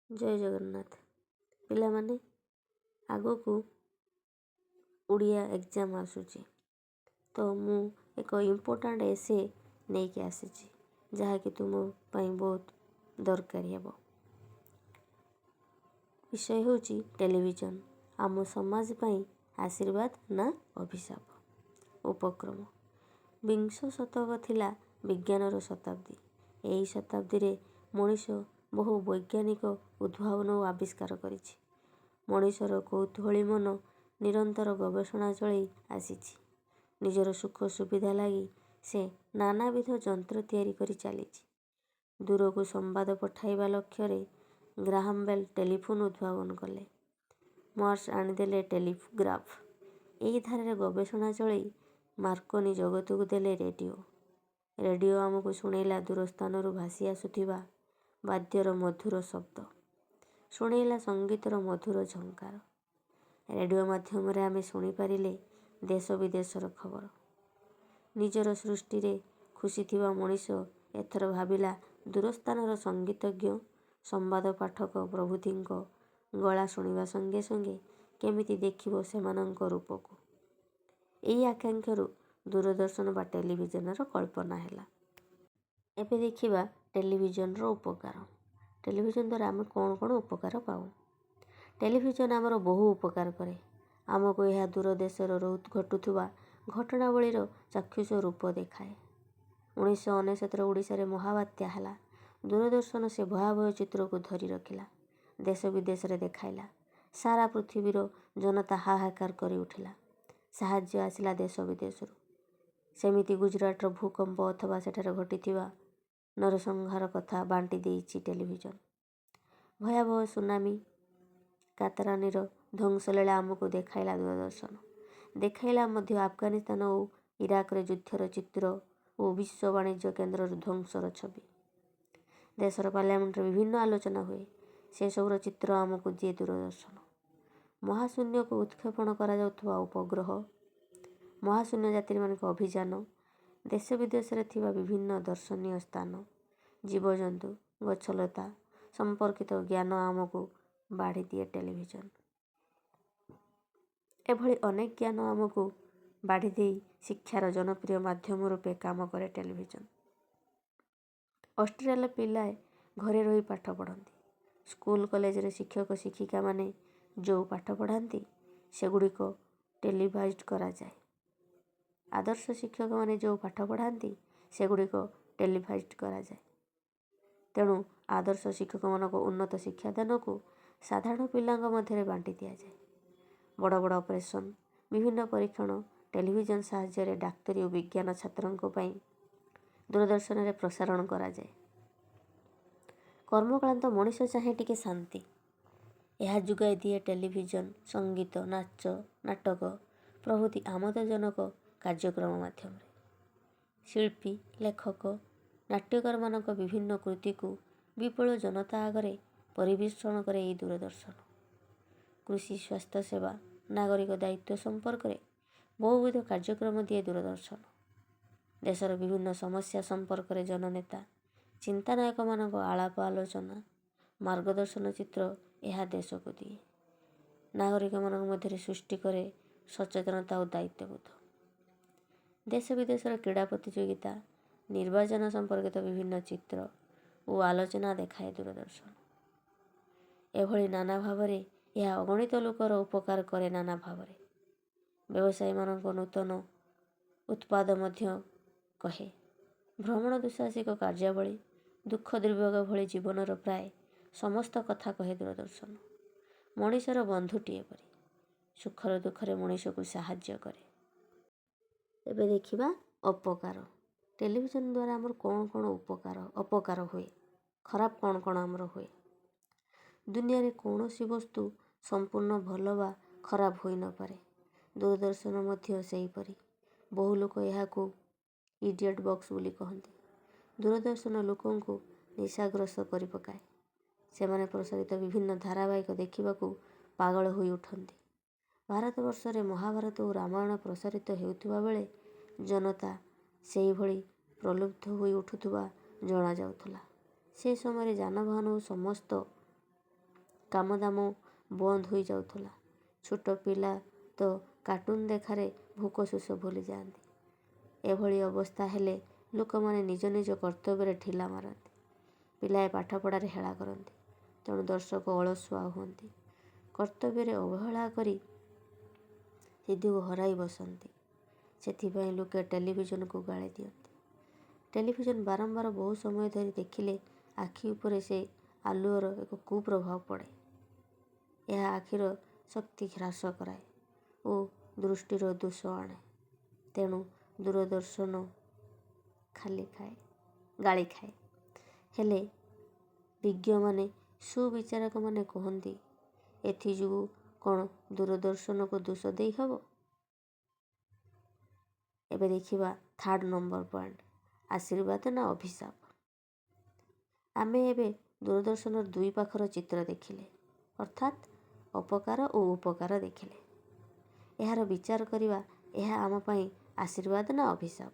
ଜୟ ଜଗନ୍ନାଥ। ପିଲାମାନେ, ଆଗକୁ ଓଡ଼ିଆ ଏକ୍ଜାମ୍ ଆସୁଛି ତ ମୁଁ ଏକ ଇମ୍ପୋର୍ଟାଣ୍ଟ ଏସେ ନେଇକି ଆସିଛି, ଯାହାକି ତୁମ ପାଇଁ ବହୁତ ଦରକାରୀ ହେବ। ବିଷୟ ହେଉଛି ଟେଲିଭିଜନ ଆମ ସମାଜ ପାଇଁ ଆଶୀର୍ବାଦ ନା ଅଭିଶାପ। ଉପକ୍ରମ। ବିଂଶ ଶତକ ଥିଲା ବିଜ୍ଞାନର ଶତାବ୍ଦୀ। ଏହି ଶତାବ୍ଦୀରେ ମଣିଷ ବହୁ ବୈଜ୍ଞାନିକ ଉଦ୍ଭାବନ ଓ ଆବିଷ୍କାର କରିଛି। ମଣିଷର କୌତୂହଳୀ ମନ ନିରନ୍ତର ଗବେଷଣା ଚଳେଇ ଆସିଛି। ନିଜର ସୁଖ ସୁବିଧା ଲାଗି ସେ ନାନାବିଧ ଯନ୍ତ୍ର ତିଆରି କରି ଚାଲିଛି। ଦୂରକୁ ସମ୍ବାଦ ପଠାଇବା ଲକ୍ଷ୍ୟରେ ଗ୍ରାହାମବେଲ୍ ଟେଲିଫୋନ୍ ଉଦ୍ଭାବନ କଲେ। ମୋର୍ସ ଆଣିଦେଲେ ଟେଲିଗ୍ରାଫ୍। ଏହି ଧାରାରେ ଗବେଷଣା ଚଳେଇ ମାର୍କୋନି ଜଗତକୁ ଦେଲେ ରେଡ଼ିଓ। ରେଡ଼ିଓ ଆମକୁ ଶୁଣେଇଲା ଦୂର ସ୍ଥାନରୁ ଭାସି ଆସୁଥିବା ବାଦ୍ୟର ମଧୁର ଶବ୍ଦ। ଶୁଣେଇଲା ସଙ୍ଗୀତର ମଧୁର ଝଙ୍କାର। ରେଡ଼ିଓ ମାଧ୍ୟମରେ ଆମେ ଶୁଣିପାରିଲେ ଦେଶ ବିଦେଶର ଖବର। ନିଜର ସୃଷ୍ଟିରେ ଖୁସି ଥିବା ମଣିଷ ଏଥର ଭାବିଲା ଦୂରସ୍ଥାନର ସଙ୍ଗୀତଜ୍ଞ, ସମ୍ବାଦ ପାଠକ ପ୍ରଭୃତିଙ୍କ ଗଳା ଶୁଣିବା ସଙ୍ଗେ ସଙ୍ଗେ କେମିତି ଦେଖିବ ସେମାନଙ୍କ ରୂପକୁ। ଏହି ଆକାଂକ୍ଷାରୁ ଦୂରଦର୍ଶନ ବା ଟେଲିଭିଜନର କଳ୍ପନା ହେଲା। ଏବେ ଦେଖିବା ଟେଲିଭିଜନର ଉପକାର। ଟେଲିଭିଜନ ଦ୍ୱାରା ଆମେ କ'ଣ କ'ଣ ଉପକାର ପାଉ? ଟେଲିଭିଜନ ଆମର ବହୁ ଉପକାର କରେ। ଆମକୁ ଏହା ଦୂର ଦେଶର ଘଟୁଥିବା ଘଟଣାବଳୀର ଚାକ୍ଷୁଷ ରୂପ ଦେଖାଏ। 1999ରେ ଓଡ଼ିଶାରେ ମହାବାତ୍ୟା ହେଲା। ଦୂରଦର୍ଶନ ସେ ଭୟାବହ ଚିତ୍ରକୁ ଧରି ରଖିଲା, ଦେଶ ବିଦେଶରେ ଦେଖାଇଲା। ସାରା ପୃଥିବୀର ଜନତା ହାହାକାର କରି ଉଠିଲା। ସାହାଯ୍ୟ ଆସିଲା ଦେଶ ବିଦେଶରୁ। ସେମିତି ଗୁଜରାଟର ଭୂକମ୍ପ ଅଥବା ସେଠାରେ ଘଟିଥିବା ନରସଂହାର କଥା ବାଣ୍ଟି ଦେଇଛି ଟେଲିଭିଜନ। ଭୟାବହ ସୁନାମି, କାତରାନିର ଧ୍ୱଂସଲୀଳା ଆମକୁ ଦେଖାଇଲା ଦୂରଦର୍ଶନ। ଦେଖାଇଲା ମଧ୍ୟ ଆଫଗାନିସ୍ତାନ ଓ ଇରାକରେ ଯୁଦ୍ଧର ଚିତ୍ର ଓ ବିଶ୍ୱ ବାଣିଜ୍ୟ କେନ୍ଦ୍ରର ଧ୍ୱଂସର ଛବି। ଦେଶର ପାର୍ଲାମେଣ୍ଟରେ ବିଭିନ୍ନ ଆଲୋଚନା ହୁଏ, ସେସବୁର ଚିତ୍ର ଆମକୁ ଦିଏ ଦୂରଦର୍ଶନ। ମହାଶୂନ୍ୟକୁ ଉତ୍କ୍ଷେପଣ କରାଯାଉଥିବା ଉପଗ୍ରହ, ମହାଶୂନ୍ୟ ଯାତ୍ରୀମାନଙ୍କ ଅଭିଯାନ, ଦେଶ ବିଦେଶରେ ଥିବା ବିଭିନ୍ନ ଦର୍ଶନୀୟ ସ୍ଥାନ, ଜୀବଜନ୍ତୁ, ଗଛଲତା ସମ୍ପର୍କିତ ଜ୍ଞାନ ଆମକୁ ବାଢ଼ିଦିଏ ଟେଲିଭିଜନ। ଏଭଳି ଅନେକ ଜ୍ଞାନ ଆମକୁ ବାଢ଼ିଦେଇ ଶିକ୍ଷାର ଜନପ୍ରିୟ ମାଧ୍ୟମ ରୂପେ କାମ କରେ ଟେଲିଭିଜନ। ଅଷ୍ଟ୍ରେଲିଆର ପିଲାଏ ଘରେ ରହି ପାଠ ପଢ଼ନ୍ତି। ସ୍କୁଲ କଲେଜରେ ଶିକ୍ଷକ ଶିକ୍ଷିକାମାନେ ଯେଉଁ ପାଠ ପଢ଼ାନ୍ତି, ସେଗୁଡ଼ିକ ଟେଲିଭାଇଜଡ୍ କରାଯାଏ। ଆଦର୍ଶ ଶିକ୍ଷକମାନେ ଯେଉଁ ପାଠ ପଢ଼ାନ୍ତି, ସେଗୁଡ଼ିକ ଟେଲିଭାଇଜଡ୍ କରାଯାଏ। ତେଣୁ ଆଦର୍ଶ ଶିକ୍ଷକମାନଙ୍କ ଉନ୍ନତ ଶିକ୍ଷାଦାନକୁ ସାଧାରଣ ପିଲାଙ୍କ ମଧ୍ୟରେ ବାଣ୍ଟି ଦିଆଯାଏ। ବଡ଼ ବଡ଼ ଅପରେସନ୍, ବିଭିନ୍ନ ପରୀକ୍ଷଣ ଟେଲିଭିଜନ ସାହାଯ୍ୟରେ ଡାକ୍ତରୀ ଓ ବିଜ୍ଞାନ ଛାତ୍ରଙ୍କ ପାଇଁ ଦୂରଦର୍ଶନରେ ପ୍ରସାରଣ କରାଯାଏ। କର୍ମକ୍ଳାନ୍ତ ମଣିଷ ଚାହେଁ ଟିକେ ଶାନ୍ତି। ଏହା ଯୋଗାଇ ଦିଏ ଟେଲିଭିଜନ ସଙ୍ଗୀତ, ନାଚ, ନାଟକ ପ୍ରଭୃତି ଆମୋଦଜନକ କାର୍ଯ୍ୟକ୍ରମ ମାଧ୍ୟମରେ। ଶିଳ୍ପୀ, ଲେଖକ, ନାଟ୍ୟକାରମାନଙ୍କ ବିଭିନ୍ନ କୃତିକୁ ବିପୁଳ ଜନତା ଆଗରେ ପରିବେଷଣ କରେ ଏହି ଦୂରଦର୍ଶନ। କୃଷି, ସ୍ୱାସ୍ଥ୍ୟସେବା, ନାଗରିକ ଦାୟିତ୍ୱ ସମ୍ପର୍କରେ ବହୁବିଧ କାର୍ଯ୍ୟକ୍ରମ ଦିଏ ଦୂରଦର୍ଶନ। ଦେଶର ବିଭିନ୍ନ ସମସ୍ୟା ସମ୍ପର୍କରେ ଜନନେତା, ଚିନ୍ତାନାୟକମାନଙ୍କ ଆଳାପ ଆଲୋଚନା, ମାର୍ଗଦର୍ଶନ ଚିତ୍ର ଏହା ଦେଶକୁ ଦିଏ। ନାଗରିକମାନଙ୍କ ମଧ୍ୟରେ ସୃଷ୍ଟି କରେ ସଚେତନତା ଓ ଦାୟିତ୍ୱବୋଧ। ଦେଶ ବିଦେଶର କ୍ରୀଡ଼ା ପ୍ରତିଯୋଗିତା, ନିର୍ବାଚନ ସମ୍ପର୍କିତ ବିଭିନ୍ନ ଚିତ୍ର ଓ ଆଲୋଚନା ଦେଖାଏ ଦୂରଦର୍ଶନ। ଏଭଳି ନାନା ଭାବରେ ଏହା ଅଗଣିତ ଲୋକର ଉପକାର କରେ ନାନା ଭାବରେ। ବ୍ୟବସାୟୀମାନଙ୍କ ନୂତନ ଉତ୍ପାଦ ମଧ୍ୟ କହେ। ଭ୍ରମଣ, ଦୁଃସାହସିକ କାର୍ଯ୍ୟାବଳୀ, ଦୁଃଖ ଦୁର୍ଭୋଗ ଭଳି ଜୀବନର ପ୍ରାୟ ସମସ୍ତ କଥା କହେ ଦୂରଦର୍ଶନ। ମଣିଷର ବନ୍ଧୁଟିଏ ପରି ସୁଖର ଦୁଃଖରେ ମଣିଷକୁ ସାହାଯ୍ୟ କରେ। ଏବେ ଦେଖିବା ଅପକାର। ଟେଲିଭିଜନ ଦ୍ୱାରା ଆମର କ'ଣ କ'ଣ ଉପକାର ଅପକାର ହୁଏ, ଖରାପ କ'ଣ କ'ଣ ଆମର ହୁଏ। ଦୁନିଆରେ କୌଣସି ବସ୍ତୁ ସମ୍ପୂର୍ଣ୍ଣ ଭଲ ବା ଖରାପ ହୋଇନପାରେ। ଦୂରଦର୍ଶନ ମଧ୍ୟ ସେହିପରି। ବହୁ ଲୋକ ଏହାକୁ ଇଡ଼ିଅଟ୍ ବକ୍ସ ବୋଲି କହନ୍ତି। ଦୂରଦର୍ଶନ ଲୋକଙ୍କୁ ନିଶାଗ୍ରସ୍ତ କରିପକାଏ। ସେମାନେ ପ୍ରସାରିତ ବିଭିନ୍ନ ଧାରାବାହିକ ଦେଖିବାକୁ ପାଗଳ ହୋଇ ଉଠନ୍ତି। ଭାରତବର୍ଷରେ ମହାଭାରତ ଓ ରାମାୟଣ ପ୍ରସାରିତ ହେଉଥିବା ବେଳେ ଜନତା ସେହିଭଳି ପ୍ରଲୁବ୍ଧ ହୋଇ ଉଠୁଥିବା ଜଣାଯାଉଥିଲା। ସେ ସମୟରେ ଯାନବାହନ ଓ ସମସ୍ତ କାମଦାମ ବନ୍ଦ ହୋଇଯାଉଥିଲା। ଛୋଟ ପିଲା ତ କାର୍ଟୁନ୍ ଦେଖାରେ ଭୋକ ଶୋଷ ଭୁଲିଯାଆନ୍ତି। ଏଭଳି ଅବସ୍ଥା ହେଲେ ଲୋକମାନେ ନିଜ ନିଜ କର୍ତ୍ତବ୍ୟରେ ଢିଲା ମାରନ୍ତି। ପିଲାଏ ପାଠପଢ଼ାରେ ହେଳା କରନ୍ତି। ତେଣୁ ଦର୍ଶକ ଅଳସୁଆ ହୁଅନ୍ତି। କର୍ତ୍ତବ୍ୟରେ ଅବହେଳା କରି ସିଦ୍ଧିକୁ ହରାଇ ବସନ୍ତି। ସେଥିପାଇଁ ଲୋକେ ଟେଲିଭିଜନକୁ ଗାଳି ଦିଅନ୍ତି। ଟେଲିଭିଜନ ବାରମ୍ବାର ବହୁ ସମୟ ଧରି ଦେଖିଲେ ଆଖି ଉପରେ ସେ ଆଲୁଅର ଏକ କୁପ୍ରଭାବ ପଡ଼େ। ଏହା ଆଖିର ଶକ୍ତି ହ୍ରାସ କରାଏ ଓ ଦୃଷ୍ଟିର ଦୋଷ ଆଣେ। ତେଣୁ ଦୂରଦର୍ଶନ ଖାଲି ଖାଏ ଗାଳି ଖାଏ। ହେଲେ ବିଜ୍ଞମାନେ, ସୁବିଚାରକମାନେ କହନ୍ତି, ଏଥିଯୋଗୁଁ କ'ଣ ଦୂରଦର୍ଶନକୁ ଦୋଷ ଦେଇ ହେବ? ଏବେ ଦେଖିବା ଥାର୍ଡ଼ ନମ୍ବର ପଏଣ୍ଟ, ଆଶୀର୍ବାଦ ନା ଅଭିଶାପ? ଆମେ ଏବେ ଦୂରଦର୍ଶନର ଦୁଇ ପାଖର ଚିତ୍ର ଦେଖିଲେ, ଅର୍ଥାତ୍ ଅପକାର ଓ ଉପକାର ଦେଖିଲେ। ଏହାର ବିଚାର କରିବା, ଏହା ଆମ ପାଇଁ ଆଶୀର୍ବାଦ ନା ଅଭିଶାପ?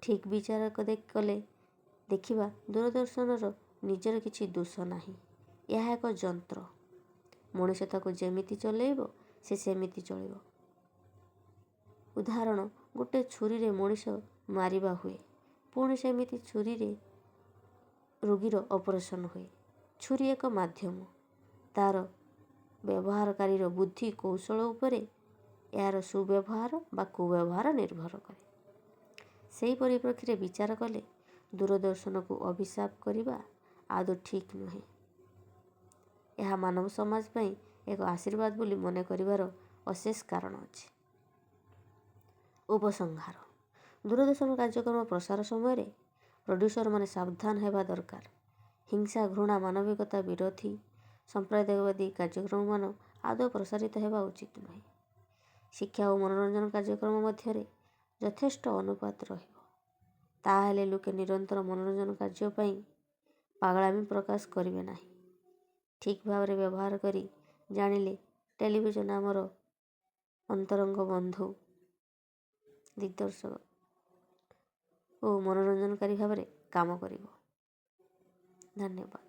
ଠିକ୍ ବିଚାର କଲେ ଦେଖିବା, ଦୂରଦର୍ଶନର ନିଜର କିଛି ଦୋଷ ନାହିଁ। ଏହା ଏକ ଯନ୍ତ୍ର। ମଣିଷ ତାକୁ ଯେମିତି ଚଲେଇବ, ସେ ସେମିତି ଚଳିବ। ଉଦାହରଣ, ଗୋଟେ ଛୁରୀରେ ମଣିଷ ମାରିବା ହୁଏ, ପୁଣି ସେମିତି ଛୁରୀରେ ରୋଗୀର ଅପରେସନ୍ ହୁଏ। ଛୁରୀ ଏକ ମାଧ୍ୟମ। ତା'ର ବ୍ୟବହାରକାରୀର ବୁଦ୍ଧି କୌଶଳ ଉପରେ ଏହାର ସୁବ୍ୟବହାର ବା କୁବ୍ୟବହାର ନିର୍ଭର କରେ। ସେହି ପରିପ୍ରେକ୍ଷୀରେ ବିଚାର କଲେ ଦୂରଦର୍ଶନକୁ ଅଭିଶାପ କରିବା ଆଦୌ ଠିକ୍ ନୁହେଁ। ଏହା ମାନବ ସମାଜ ପାଇଁ ଏକ ଆଶୀର୍ବାଦ ବୋଲି ମନେ କରିବାର ଅଶେଷ କାରଣ ଅଛି। ଉପସଂହାର। ଦୂରଦର୍ଶନ କାର୍ଯ୍ୟକ୍ରମ ପ୍ରସାର ସମୟରେ ପ୍ରଡ୍ୟୁସରମାନେ ସାବଧାନ ହେବା ଦରକାର। ହିଂସା, ଘୃଣା, ମାନବିକତା ବିରୋଧୀ, ସମ୍ପ୍ରଦାୟବାଦୀ କାର୍ଯ୍ୟକ୍ରମମାନ ଆଦୌ ପ୍ରସାରିତ ହେବା ଉଚିତ ନୁହେଁ। ଶିକ୍ଷା ଓ ମନୋରଞ୍ଜନ କାର୍ଯ୍ୟକ୍ରମ ମଧ୍ୟରେ ଯଥେଷ୍ଟ ଅନୁପାତ ରହିବ। ତାହେଲେ ଲୋକେ ନିରନ୍ତର ମନୋରଞ୍ଜନ କାର୍ଯ୍ୟ ପାଇଁ ପାଗଳାମି ପ୍ରକାଶ କରିବେ ନାହିଁ। ଠିକ୍ ଭାବରେ ବ୍ୟବହାର କରି ଜାଣିଲେ ଟେଲିଭିଜନ ଆମର ଅନ୍ତରଙ୍ଗ ବନ୍ଧୁ, ଦିଗ୍ଦର୍ଶକ ଓ ମନୋରଞ୍ଜନକାରୀ ଭାବରେ କାମ କରିବ। ଧନ୍ୟବାଦ।